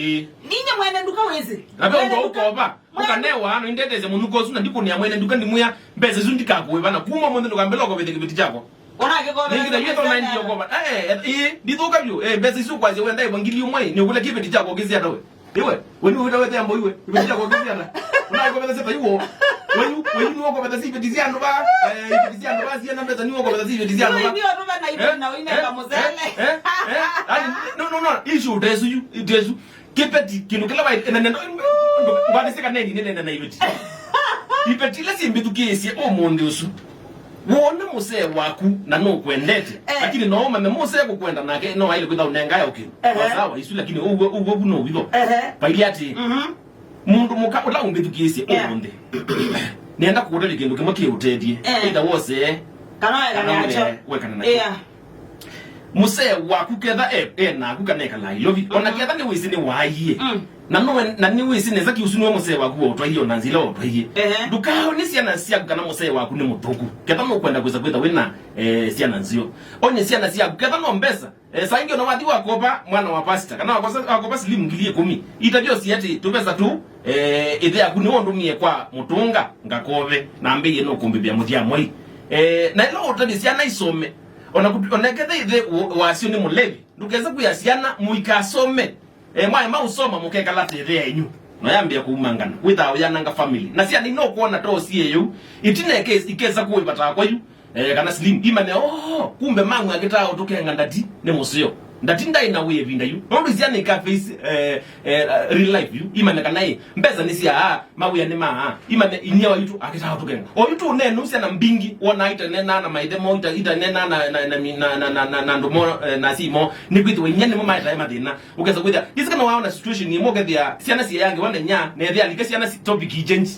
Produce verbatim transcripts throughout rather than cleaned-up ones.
Ĩĩ. Ninye mwene nduka wĩsĩ. Na ve ũndũ ũkova, ũkanewa, no indetesya mũnuka ũsu, na ndikũnĩa mwene nduka, ndimwĩa, mbesa isu ndikakũĩva, na kuma ũmũnthĩ ndũkambĩla ũkovethya kĩveti kyakwa. Ona akĩkova. Nĩngĩtha yetho naindi ũkova. Eh, eh, ĩĩ, ndithũka vyũ. Eh, mbesa isu kwasya wenda ĩva ngili ũmwe, nĩ ũkũla kĩveti kyakwa kĩsiata we. Iwe, wenyu wĩta wethe ambo iwe, kĩveti kyakwa kĩsiata. Ũnakovethya seta iwo. Wenyu, wenyu nĩ ũkovethya si iveti sya andũ va. Eh, iveti sya andũ va, siena mbesa nĩ ũkovethya si iveti sya andũ va. Iwe ndio tuve na iveti na ũinenga mũsele. Eh, eh, eh, yani, no, no, no, issue tesu yu, tesu. Kĩveti, kĩndũ kĩla waĩ, ene neno, ngwanisika neni, nene na iveti. Iveti ila simbĩthukĩĩsye ũmũnthĩ ũsu. Wona mũsee waku na nũkwendete, eh, lakini no ũmanye mũsee kũkwenda nake no aile kwĩtha ũnengae ũkĩ. Ehe. Kwa sawa isu, lakini ũguo, ũguo vu no witho. Ehe. Vaili atĩ, mhm, mũndũ mũka ũla ũmbĩthukĩĩsye, yeah, ũmũnthĩ. Nĩenda kũkũtavya kĩndũ kĩmwe kĩũtethye. Eh. Either wosee, kana wekane kana nakyo, wekane nakyo. Yeah. Mũsee waku ketha e, e naku kana ekala Nairobi, ona, mhm, ketha nĩwĩsĩ nĩwaie. Mm. Na no, na nĩwĩsĩ nesa kĩusu nĩwe mũsee waku waũtwaie ona nzila waũtwaie. Ehe. Ndũkaone syana syaku kana mũsee waku nĩ mũthũku. Ketha nũkwenda kwĩsa kwĩtha wĩna, eh, syana nzeo. Onye syana syaku, ketha no mbesa. Eh, saa ingĩ ona wathi wakopa mwana wa pastor, kana wakosa, wakopa silimu ngili ĩkũmi. Itavyo si ati tũvesa tu, eh, ĩthe yaku nĩwe ũndũmie kwa mũtũnga, ngakove, na mbĩie nũkũmbĩvĩa mũthya mwei. Eh, na ĩla ũtavye syana isome, ona kũtu-, ona ketha ĩthe wa-, wasyo nĩ mũlevi, ndũkesa kwĩa syana mũikasome. Eh, mwaema ũsoma mũkekala ta ĩthe yenyu. No yambĩa kũumangana. Wĩthaa ũyananga family. Na syana ino kuona to sie yu. Itina ike-, ikesa kũĩvataa kwa yu. Eh, kana slim. Imane, oh, kumbe mamu akĩtaa ũtũkenga ndati nĩ mũseo. Ndati ndaĩ na wĩ ĩvinda yu. Nũndũ syana ika face, eh, eh, real life yu. Imane kana ĩ, mbesa nĩ sya, mawĩa nĩ ma, imane inyia wa yutu akĩtaa ũtũkenga. O yutu nenu syana mbingi, wona itanena na maithe mo, ita-, itanena na, na, na, na, na, na, na, na andũ mo, eh, na si mo. Nĩ kwĩthĩwa inyia nĩmo maetae mathĩna. Ũkesa kwĩthĩa, isi kana waona situation ĩmwe ũkethĩa syana sieyangĩwa na inya, na ethĩa alika syana si topic i change.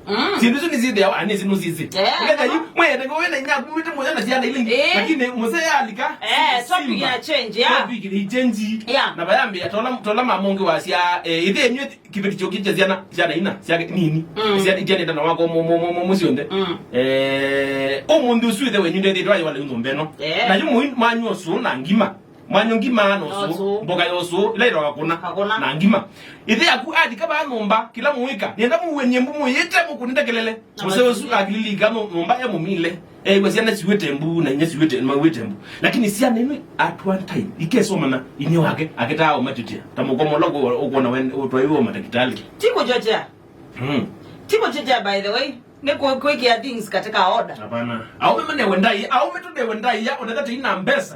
Mm. Syĩndũ isu nĩsyĩthĩawa, ani isu nũsyĩsĩ. Eh, ũkethĩa yu, mwĩyete ngĩ wĩna inya, kumĩte mũyo na syana ila ingĩ. Eh. Lakini mũsee alika, eh, topic simba ya change, yeah. Topic i change. Yeah. Na vayambĩa, tola, tola mama ũngĩ wasya, eh, ithe yenyu kĩveti kyo kĩkya syana, syana ina, syake nini. Mm. Syana, ityanĩta na wako mo, mo, mo, mo, mo syonthe. Mm. Eh, ũmũnthĩ ũsu ithe wenyu ndethĩtwa yĩwale nyũmba ĩno. Eh. Na yu mũi-, manyua ũsũ na ngima. Mwanyu ngima na ũsũ, ũsũ. Mboka ya ũsũ, ila ĩtawa kakũna. Kakũna. Na ngima. Ithe yaku athi kavaa nyũmba, kĩla mũika, nĩenda mũw'e nyĩmbo mũyĩte mũkũnĩte kelele. Na mũsee ũsu akililika nyũ-, nyũmba ya mũmile. Ewa syana siwĩte mbu, na inya siwĩte, mawĩte mbu. Lakini syana ino at one time, ikesomana, inye wake, akĩtaa ũmatĩtĩa. Ta mũkomo ũla ũkwona we, ũtwaiwe wa matakitali. Ti kũchochea. Mm. Ti kũchochea, by the way. Nĩ kũ-, kwĩkĩa things katika order. Hapana. Aume manewe ndai, aume tũnewe ndai ya, onetha tĩi na mbesa.